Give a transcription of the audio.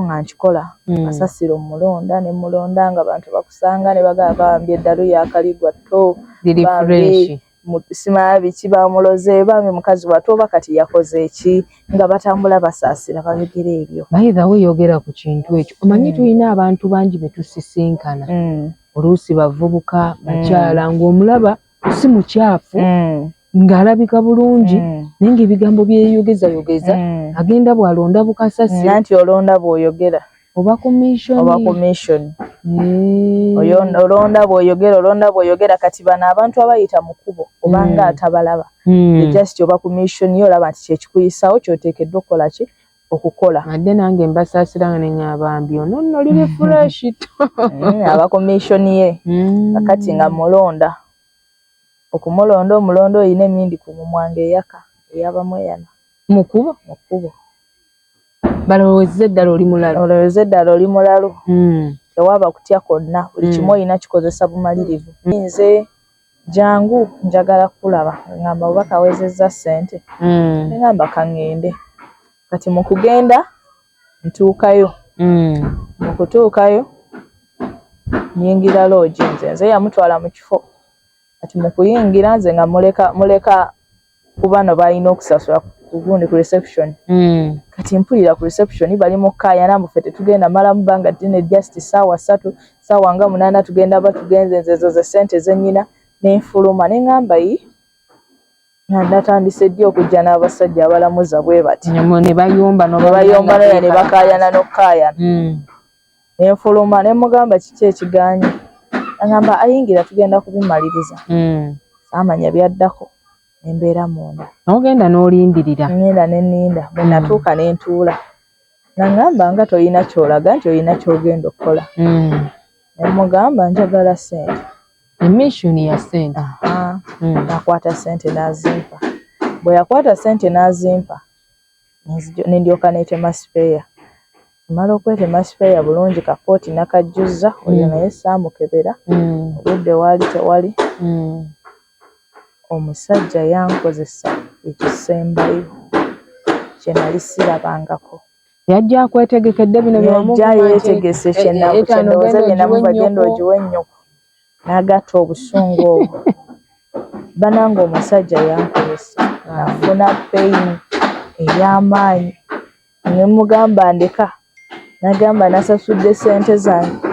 Nga nkikola, kasasiro mulonda ne mulonda nga bantu bakusanga ne bagamba, "Bambi, eddalu yakaligwa to." Liri Bambi, fresh. Simanya biki bamuloze, bambi mukazi watu, oba kati yakoze eki, nga batambula basaasira, bayogera ebyo. By the way, yogera ku kintu ekyo, omanyi tulina abantu bangi be tusisinkana, oluusi bavubuka, bakyala, ng'omulaba si mukyafu, ng'alabika bulungi, naye ng'ebigambo byeyogezayogeza, agenda bw'alonda bukasasiro. Nanti olonda bw'oyogera. Oba ku mission. Oba ku mission. Olonda bw'oyogera, olonda bw'oyogera. Kati bano abantu abayita mu kkubo obanga atabalaba, just oba ku mission yo, olaba nti kyekikuyisawo kyoteekeddwa okukola ki, okukola. Adde nange mbasaasira nga neŋŋamba, "Ono nno liri fresh to." Aba ku mission ye. Kakati nga mulonda, okumulonda, omulonda oyina emindi ku mumwa ng'eyaka eyabamweyana. Mukubo? Mu kkubo. Balowooza eddala oli mulalu. Olowooza eddala oli mulalu. Tewaba kutya kwonna, buli kimu olina kikozesa bumalirivu. Nze jangu, njagala kukulaba. Ngamba oba kawezezza ssente. Ngamba kaŋŋende. Kati mu kugenda ntuukayo, mu kutuukayo nyingira loogi. Nze yamutwala mu kifo. Kati mu kuyingira, nze nga muleka muleka ku bano balina okusasula ku gundi, ku reception. Kati mpulira ku reception bali mu kkaayana mbu ffe tetugenda malamu bbanga ddene, just ssaawa 3, ssaawa nga 8 tugenda ba tugenze. Nze ezo ze ssente ze nnyina. Nenfuluma ne ŋŋamba, "Yi, nga natandise ddi okujja n'abasajja abalamuza bwe bati?" Ne bayomba. Ne bayomba naye ne bakaayana n'okukaayana. Nenfuluma ne mugamba, "Kiki ekiganye?" Agamba, "Ayingira, tugenda kubimaliriza." Saamanya byaddako, nembeera munda. N'ogenda n'olindirira. Ngenda ne nninda. Bwe natuuka ne ntuula, naŋŋamba nga toyina ky'olaga nti olina ky'ogenda okukola. Ne mugamba, "Njagala ssente." E mission ya ssente. Aha. Nakwata ssente n'azimpa. Bwe yakwata ssente n'azimpa, ne ndyoka neetema spare. Mala okwetema spare bulungi, kakooti nakajjuzza oyo, naye saamukebera. Obudde waali tewali. Omusajja yankozesa ekisembayo kye nali sirabangako. Yajja akwetegekedde bino. Yajja yeetegese kyendowooza bye namuva, "Genda ogiwe nnyoko," n'agatta obusungu obwo. Banange, omusajja yankozesa, nafuna pain ey'amaanyi. Ne mugamba, "Ndeka." N'agamba, "Nasasudde ssente zange."